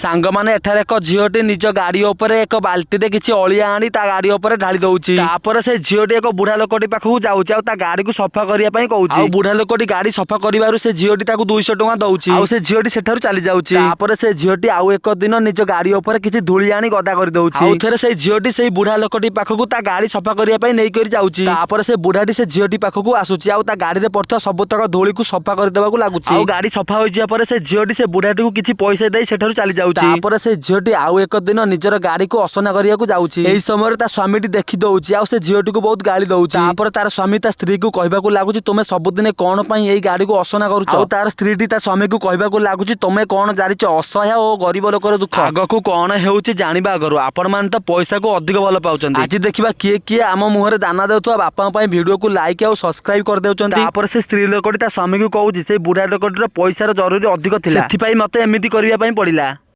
ସାଙ୍ଗମାନେ, ଏଠାରେ ଏକ ଝିଅଟି ନିଜ ଗାଡି ଉପରେ ଏକ ବାଲ୍ଟିରେ କିଛି ଅଳିଆ ଆଣି ତା ଗାଡି ଉପରେ ଢାଳି ଦଉଛି। ତାପରେ ସେ ଝିଅଟି ଏକ ବୁଢା ଲୋକଟି ପାଖକୁ ଯାଉଛି ଆଉ ତା ଗାଡିକୁ ସଫା କରିବା ପାଇଁ କହୁଛି। ଆଉ ବୁଢା ଲୋକଟି ଗାଡି ସଫା କରିବାରୁ ସେ ଝିଅଟି ତାକୁ 200 ଟଙ୍କା ଦଉଛି ଆଉ ସେ ଝିଅଟି ସେଠାରୁ ଚାଲି ଯାଉଛି। ତାପରେ ସେ ଝିଅଟି ଆଉ ଏକ ଦିନ ନିଜ ଗାଡି ଉପରେ କିଛି ଧୂଳି ଆଣି ଗଦା କରିଦଉଛି। ଆଉ ଥରେ ସେଇ ଝିଅଟି ସେଇ ବୁଢା ଲୋକଟି ପାଖକୁ ତା ଗାଡି ସଫା କରିବା ପାଇଁ ନେଇକରି ଯାଉଛି। ତାପରେ ସେ ବୁଢାଟି ସେ ଝିଅଟି ପାଖକୁ ଆସୁଛି ଆଉ ତା ଗାଡିରେ ପଡିଥିବା ସବୁତକ ଧୂଳିକୁ ସଫା କରିଦେବାକୁ ଲାଗୁଛି। ଆଉ ଗାଡି ସଫା ହୋଇଯିବା ପରେ ସେ ଝିଅଟି ସେ ବୁଢାଟିକୁ କିଛି ପଇସା ଦେଇ ସେଠାରୁ ଚାଲି ଯାଉଛି। ତାପରେ ସେ ଝିଅଟି ଆଉ ଏକ ଦିନ ନିଜର ଗାଡିକୁ ଅସନା କରିବାକୁ ଯାଉଛି। ଏହି ସମୟରେ ତା ସ୍ୱାମୀଟି ଦେଖି ଦଉଛି ଆଉ ସେ ଝିଅଟିକୁ ବହୁତ ଗାଳି ଦଉଛି। ତାପରେ ତାର ସ୍ୱାମୀ ତା ସ୍ତ୍ରୀକୁ କହିବାକୁ ଲାଗୁଛି, ତୁମେ ସବୁଦିନେ କଣ ପାଇଁ ଏଇ ଗାଡିକୁ ଅସନା କରୁଛ? ଆଉ ତାର ସ୍ତ୍ରୀଟି ତା ସ୍ୱାମୀକୁ କହିବାକୁ ଲାଗୁଛି, ତମେ କଣ ଜାଣିଛ ଅସହାୟ ଓ ଗରିବ ଲୋକର ଦୁଃଖ? ଆଗକୁ କଣ ହେଉଛି ଜାଣିବା ଆଗରୁ ଆପଣମାନେ ତ ପଇସାକୁ ଅଧିକ ଭଲ ପାଉଛନ୍ତି। ଆଜି ଦେଖିବା କିଏ କିଏ ଆମ ମୁହଁରେ ଦାନା ଦେଉଥିବା ବାପାଙ୍କ ପାଇଁ ଭିଡିଓକୁ ଲାଇକ୍ ଆଉ ସବସ୍କ୍ରାଇବ କରିଦେଉଛନ୍ତି। ତାପରେ ସେ ସ୍ତ୍ରୀ ଲୋକଟି ତା ସ୍ୱାମୀକୁ କହୁଛି, ସେଇ ବୁଢା ଲୋକଟିର ପଇସାର ଜରୁରୀ ଅଧିକ ଥିଲା, ସେଥିପାଇଁ ମତେ ଏମିତି କରିବା ପାଇଁ ପଡିଲା।